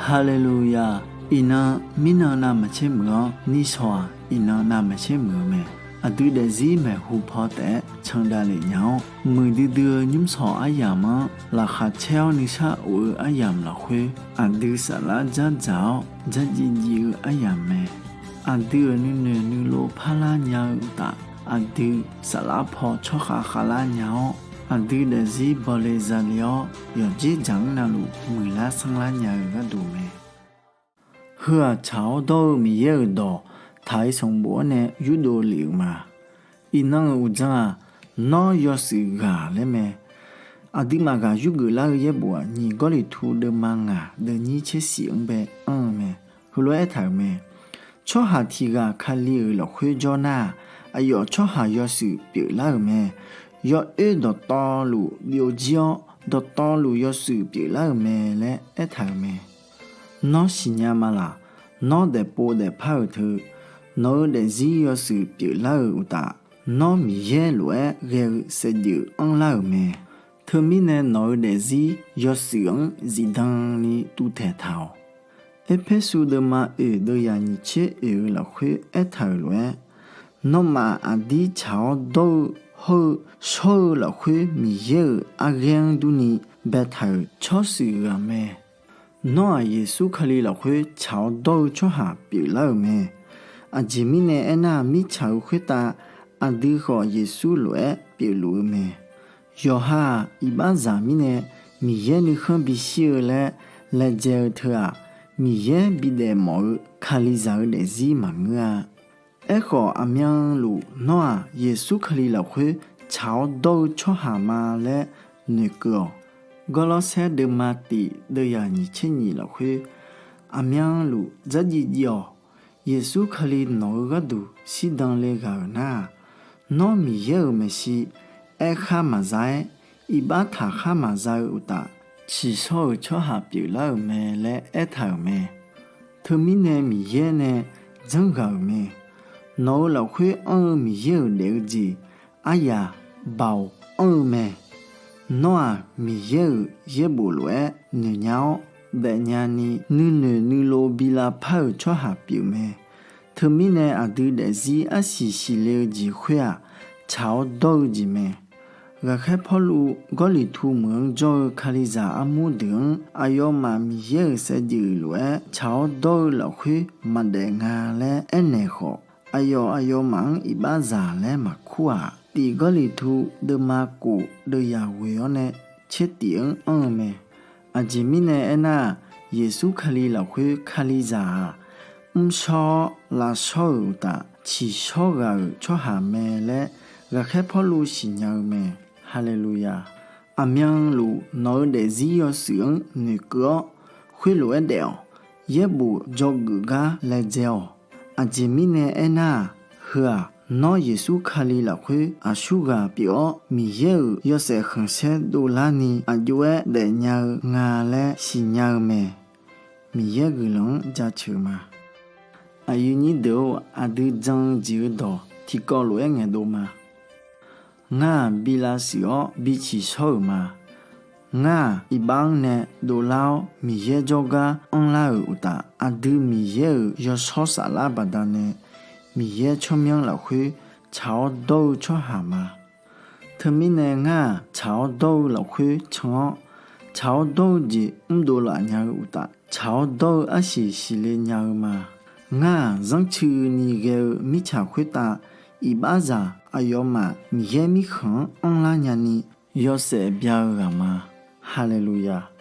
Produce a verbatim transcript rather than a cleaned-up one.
Haleluya! Iqnan, mirnan navmaqtser muiq-awr, nishawq-aq, iqnan navmaqtser muiq-eu mae. Aqdui daefzir maeqhu paw taef-aer candav lef nya-awr, muiqdui dui-eu nymrshawq aryamq-anr laqkhaq caer-awr nuisar of-eu aryamq lafkhoer, aqdui saflar dzardzaq-awr dzardziv dziv-eu aryamq mae. Aqdui-euq nuinoeq nuilov parlar nya-eu uqtaf, aqdui saflar paw tsawrkhav khavlar nya-awr, aqdui daefzir bawle zale-awr, yawqdzer dzaq-anr navluf muiqlar sanrlar nya-eu gharduq mae. Heu-aq, tsaq-awr dawr-eu Miqyaer-euq dawq taq-ir sanqbof-awr nae yurdov lef-euq ma. Iqnan-euq uqdzan-aq, Nawr yawshuif ghaq laer mae. Aqduimaf ghaq yurgeuf lar-eu yaerbof-aq, nyiq Gawrliqtu deuvma ngaq deuv nyir tser shif-anr bae anr-eu mae. Heulof-aer aertaq-euq mae. Tsawrhaq tiq ghaq Kali-euq lafkhoer jawr nar-aq, aqyawf tsawrhaq yawshuif pyeuflar-euq mae. Yawoer dawqtawvluf byovjir-awr, dawqtawvluf yawshuif pyeuflar-euq mae laer aertaq-euq mae. Nawr siqnya ma laq? Nawr daefpov daefpar-euq teu, nawq-eu daefzir yawshuif pyeuflar-euq uqtaf, nawr Miqyaer lof-aer ghae-eu saevdzeuf anrlar-euq mae. Teumirnae nawq-eu daefzir yawshuif-anr zifdan ni tuvtaeq taq-awq. Erpersu deuvma oeq deuv yaq nyiq tser oeq-eu lafkhoer aertaq-euq lof-aer, Nawmaf aqdir tsaq-awr dawr-eu hawr-eu shawr-eu lafkhoer Miqyaer-euq arghaer-anr durni baetaq-euq tsawrshuif ghaq mae. Nawr-aq, Yeqsur Kali lafkhoer tsaq-awr dawr-eu tsawrhaq pyeuflar-euq mae. Aqjeq mirnae aernar-aq, mirtsaq-euq khoertav aqdui khawf Yeqsur lof-aer pyeufluf-eu mae. Yawqha-aq, iqbaxzaq mirnae Miqyaer nuikhanr bishir-eu laer laejae-eu teu-aq, Miqyaer bidaef mawf-eu Kalizaq-eu daefzir maqngeur-a. Aerkhawf, aqmyanluf nawr-aq, Yeqsur Kali lafkhoer tsaq-awr dawr-eu tsawrhaq ma laer noeqkeuv-awq. Gawrlawrsaer deuvma tiq deuv yaq nyiq tser nyiq lafkhoer, aqmyanluf dzardziv dziv-awq. Yeqsur Kali nawq-eu gharduq shirdan le ghaq-euq nar-aq, nawr Miqyaer-euq maeqshi aerkhar maqza-aer, iqbax taqkhar maqza-eu uqtaf, tsiqshawr-euq tsawrhaq pyeuflar-euq mae laer aertaq-euq mae. Teumirnae Miqyaer nae janrghaq-euq mae. Nawq-eu lafkhoer anr-eu Miqyaer-euq daef-eu jeq aryaq Baoq anr-eu mae. Nawr-aq, Miqyaer-euq yaerbof lof-aer noeqnya-awr daefnya ni nuinoeq nuilov bi lavpar-euq tsawrhaq pyeufmae. Teumirnae aqdui daefzir arsiq siqle-eu jeq khoer-aq, tsaq-awr dawr-eu jeq mae. Ghaqkhaer Pawrluv Gawrliqtu meuq-anr jawr-eu Kalizaq armur deuq-anr aqyawfmaf Miqyaer-euq saevdzeuf lof-aer tsaq-awr dawr-eu lafkhoer maqdaef nga laer aernaeq khawf, aqyawf aqyawfmaf-anr iqbaxzaq laer maqkur-aq, tiq Gawrliqtu deuvma kof deuv yaq ghoeq-awr nae tser tiq-anr anr-eu mae. Aqjeq mirnae aernar-aq, Yeqsur Kali lafkhoer Kalizaq-aq, mrshawr-awr lavshawr-euq uqtaf, tsiqshawr ghaq-euq tsawrhaq mae laer ghaqkhaer Pawrluv siqnya-eu mae. Haleluya! Aqmyanluf nawq-eu daefzir yawshuif-anr noeqkeuv-awr, khoerlof-aer daef-awq. Yaerbof dzawgeuf gar laejae-awq. Aqjeq mirnae aernar-aq, heu-aq, nawr Yeqsur Kali lafkhoer aqsurghaq pyeuf-awr, Miqyaer-euq yawshaef khanqsaer dovlarni aqjox-aer daefnya-eu nga laer siqnya-eu mae. Miqyaer guiqlanq-anr jaceuq ma. Aqyuif nyir deuq-or, aqdui jan-eu jeq-eu dawq tiqkawv lof-aer ngaeqdov ma. Ngar-aq, bi lavshuif-awr bi tsiqshawr-euq ma. Ngar-aq, iqbax-anr nae dovlar-awr Miqyaer jawrgar anrlar-euq uqtaf, aqdui Miqyaer-euq yawshawr saflar baqdanae Miqyaer tsawrmyanr lafkhoer tsaq-awr dawr-eu tsawrhaq ma. Teumirnae ngar-aq, tsaq-awr dawr-eu lafkhoer can-awr, tsaq-awr dawr-eu jeq mrdov laf nya-eu uqtaf, tsaq-awr dawr-eu arsiq siqle nya-eu ma. Ngar-aq, zanrtsuini ghae-eu mirtsaq khoertav iqbaxzaq aqyawfmaf Miqyaer Mirkhanq-anr anrlar nyani yawshaef bya-eu ghaq ma. Haleluya!